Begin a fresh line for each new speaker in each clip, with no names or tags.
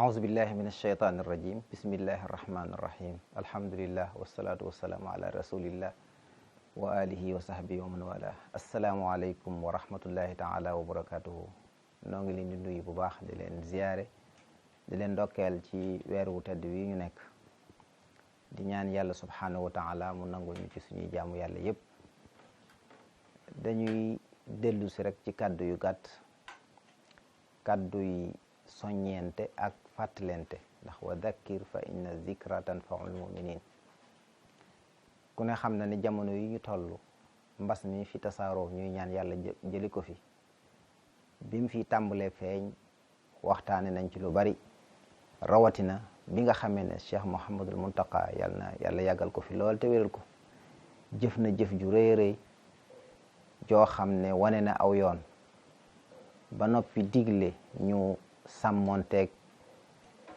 أعوذ بالله من الشيطان الرجيم بسم الله الرحمن الرحيم الحمد لله والصلاة والسلام على رسول الله وآله وصحبه ومن والاه السلام عليكم ورحمة الله تعالى وبركاته noo ngi leen di nuyu bu baax di leen ziyaare di leen ndokkeel ci weer wu tedd wi ñu nekk di ñaan yàlla subhanahu wa taala mu nangul ñu ci suñuy jaamu yàlla yépp dañuy dellu si rek ci kàddu yu gàtt kàddu yi soññeente ak fàttalente ndax wa dhakkir fa inna zikra tanfaul muminin ku ne xam na ne jamono yi ñu toll mbas mi fi tasaaroo ñuy ñaan yàlla jëli ko fi bi mu fi tàmbalee feeñ waxtaane nañ ci lu bari rawatina bi nga xamee ne Cheikh Mouhamadul Muntaqa yàlla yàggal ko fi lool te wéral ko jëf na jëf ju rëy rëy joo xam ne wane na aw yoon ba noppi digle ñu sàmmonteeg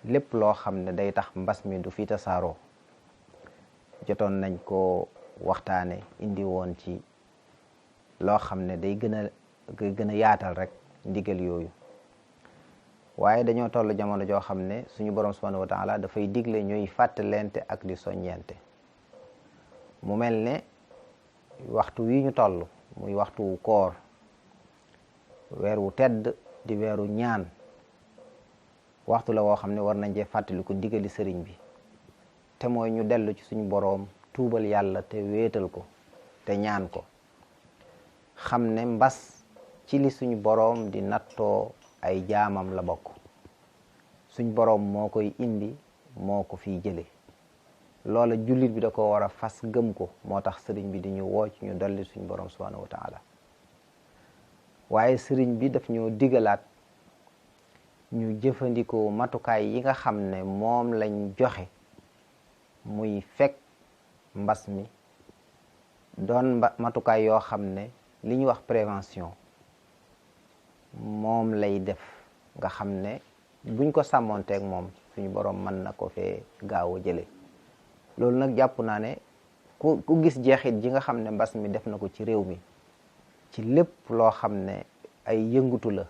lépp loo xam ne day tax mbas mi du fi tasaaroo jotoon nañ ko waxtaane indi woon ci loo xam ne day gën a yaatal rek ndigal yooyu waaye dañoo toll jamono joo xam ne suñu borom subhanahu wa taala dafay digle ñuy fàttalente ak di soññente mu mel ne waxtu wi ñu toll muy waxtu wu koor weer wu tedd di weeru ñaan waxtu la woo xam ne war nañ cee fàttaliku ndigali sëriñ bi te mooy ñu dellu ci suñu boroom tuubal yàlla te wéetal ko te ñaan ko xam ne mbas ci li suñu boroom di nattoo ay jaamam la bokk suñu boroom moo koy indi moo ko fiy jële loola jullit bi da ko war a fas gëm ko moo tax sëriñ bi di ñu woo ci ñu dolli suñu boroom subhanahu wa taala waaye sëriñ bi daf ñoo digalaat ñu jëfandikoo matukaay yi nga xam ne moom lañ joxe muy fekk mbas mi doon matukaay yoo xam ne li ñuy wax prévention moom lay def nga xam ne buñ ko sàmmoonteeg moom suñu boroom mën na ko fee gaaw a jële loolu nag jàpp naa ne ku gis jeexit ji nga xam ne mbas mi def na ko ci réew mi ci lépp loo xam ne ay yëngutu la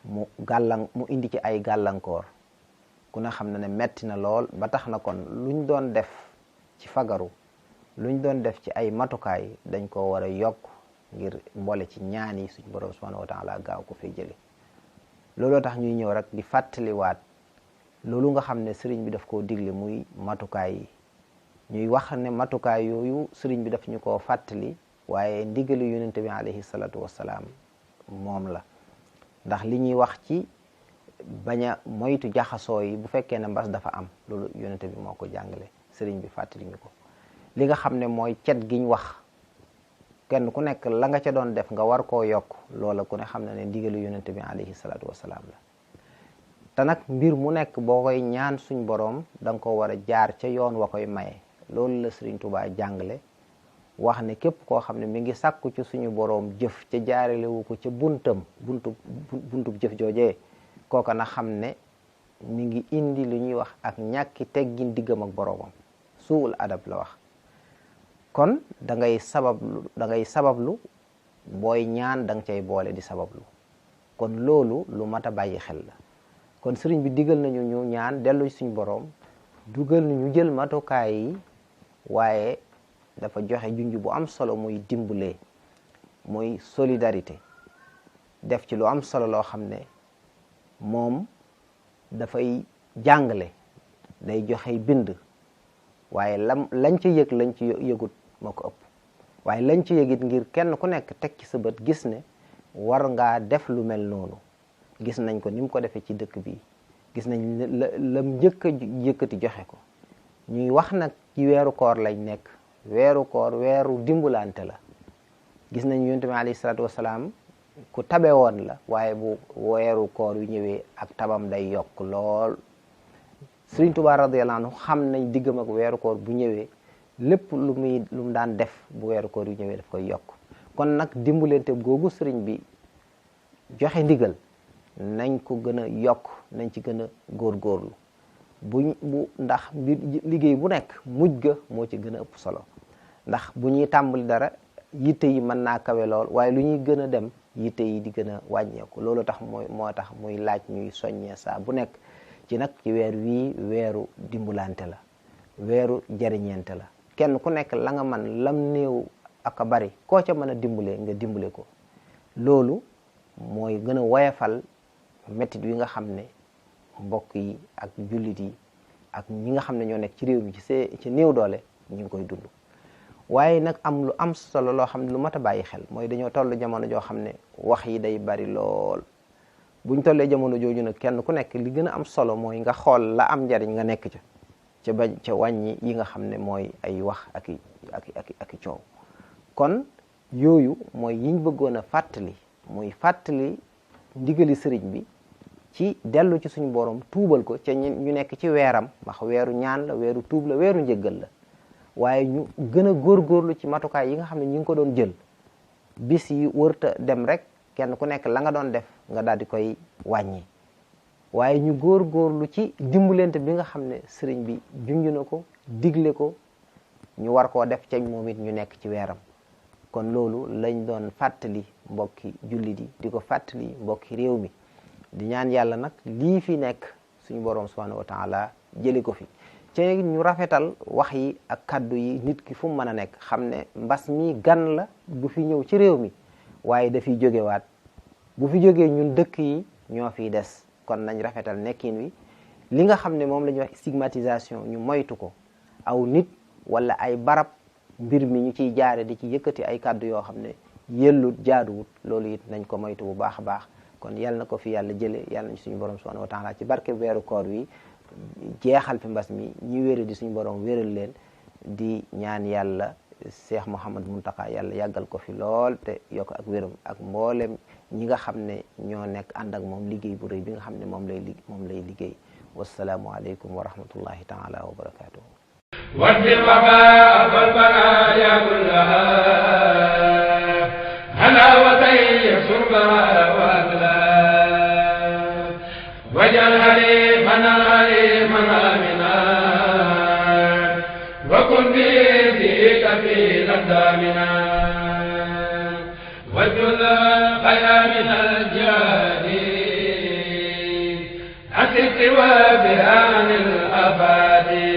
mu indi ci ay gàllankoor ku ne xam ne metti na lool ba tax na kon luñ doon def ci fagaru luñ doon def ci ay matukaay dañ ko war a yokk ngir mboole ci ñaan yi suñu borom subhanahu wa taala gaaw ko fay jële looloo tax ñuy ñëw rek di fàttaliwaat loolu nga xam ne sëriñ bi daf koo digle muy matukaay yi ñuy wax ne matukaay yooyu sëriñ bi daf ñu koo fàttali waaye ndigali yonente bi alayhi salatu wassalaam moom la ndax li ñuy wax ci bañ a moytu jaxasoo yi bu fekkee ne mbas dafa am loolu yonente bi moo ko jàngale sëriñ bi fàttali ñu ko li nga xam ne mooy cet giñ wax kenn ku nekk la nga ca doon def nga war koo yokk loola ku ne xam ne ndigalu yonente bi alayhi salatu wassalaam la te nag mbir mu nekk boo koy ñaan suñ boroom da nga ko war a jaar ca yoon wa koy maye loolu la sëriñ Touba jàngale wax ne képp koo xam ne mi ngi sàkku ci suñu boroom jëf ca jaarelewu ko ca buntub jëf joojee kooka na xam ne mi ngi indi lu ñuy wax ak ñàkki teggin diggam ak boroomam suul adab la wax kon da ngay sabablu booy ñaan da nga cay boole di sabablu kon loolu lu mat a bàyyi xel la kon sëriñ bi digal nañu ñu ñaan dellu suñu boroom dugal ñu jël matukaay yi waaye dafa joxe junj bu am solo muy dimbalee muy solidarité def ci lu am solo loo xam ne moom dafay jàngale day joxe bind waaye lañ ci yëg lañ ci yëgut moo ko ëpp waaye lañ ci yëgit ngir kenn ku nekk teg ci sa bët gis ne war ngaa def lu mel noonu gis nañ ko ni mu ko defee ci dëkk bi gis nañ lam njëkk a yëkkati joxe ko ñuy wax nag ci weeru koor lañ nekk weeru koor weeru dimbulante la gis nañ yonent bi alayhi salaatu wasalaam ku tabe woon la waaye bu weeru koor yu ñëwee ak tabam day yokk lool Sëriñ Tuubaa radiyallahu anhu xam nañ diggam ak weeru koor bu ñëwee lépp lu mu daan def bu weeru koor yu ñëwee daf koy yokk kon nag dimbalante googu sëriñ bi joxe ndigal nañ ko gën a yokk nañ ci gën a góorgóorlu ndax liggéey bu nekk mujj ga moo ci gën a ëpp solo ndax bu ñuy tàmbali dara yitte yi mën naa kawe lool waaye lu ñuy gën a dem yitte yi di gën a wàññeeku loolu tax moo tax muy laaj ñuy soññee saa bu nekk ci nag ci weer wii weeru dimbulante la weeru jariñeente la kenn ku nekk la nga man lam néew ak a bari koo ca mën a dimbale nga dimbale ko loolu mooy gën a woyafal métit wi nga xam ne mbokk yi ak jullit yi ak ñi nga xam ne ñoo nekk ci réew mi ci néew doole ñu ngi koy dund waaye nag am lu am solo loo xam ne lu mat a bàyyi xel mooy dañoo toll jamono joo xam ne wax yi day bari lool buñ tollee jamono jooju nag kenn ku nekk li gën a am solo mooy nga xool la am njariñ nga nekk ca bañ ca wàññi yi nga xam ne mooy ay wax ak coow kon yooyu mooy yiñ bëggoon a fàttali muy fàttali ndigali sëriñ bi ci dellu ci suñu borom tuubal ko ca ñu nekk ci weeram ndax weeru ñaan la weeru tuub la weeru njëggal la waaye ñu gën a góorgóorlu ci matukaay yi nga xam ne ñu ngi ko doon jël bis yi wërta dem rek kenn ku nekk la nga doon def nga daal di koy wàññi waaye ñu góorgóorlu ci dimbalante bi nga xam ne sëriñ bi junj na ko digle ko ñu war koo def ca moom it ñu nekk ci weeram kon loolu lañ doon fàttali mbokki jullit yi di ko fàttali mbokki réew mi di ñaan yàlla nag lii fi nekk suñu borom subhanahu wa taala jëli ko fi ci ñu rafetal wax yi ak kaddu yi nit ki fu mu mën a nekk xam ne mbas mi gan la bu fi ñëw ci réew mi waaye dafiy jógewaat bu fi jógee ñun dëkk yi ñoo fiy des kon nañ rafetal nekkin wi li nga xam ne moom la ñuy wax stigmatisation ñu moytu ko aw nit wala ay barab mbir mi ñu ciy jaare di ci yëkkati ay kaddu yoo xam ne yellut jaaduwut loolu it nañ ko moytu bu baax a baax kon yal na ko fi yàlla jële yàlla nañ suñu borom subhanahu wa taala ci barke weeru koor wi jeexal fi mbas mi ñi wéra di suñu borom wéral leen di ñaan yàlla Cheikh Mouhamad Muntaka yàlla yàggal ko fi lool te yokk ak wéram ak mboolem ñi nga xam ne ñoo nekk ànd ak moom liggéey bu rëy bi nga xam ne moom lay liggéey wassalaamu aleykum wa rahmatullahi taala wa barakatuhu
ودي الوباء والبلايا كلها هلا وطيب شربها واكلها واجعل حليفنا حليفا امنا وكن بيديك في اقدامنا واجعل خير من الجاهلين اسق وبها عن الاباد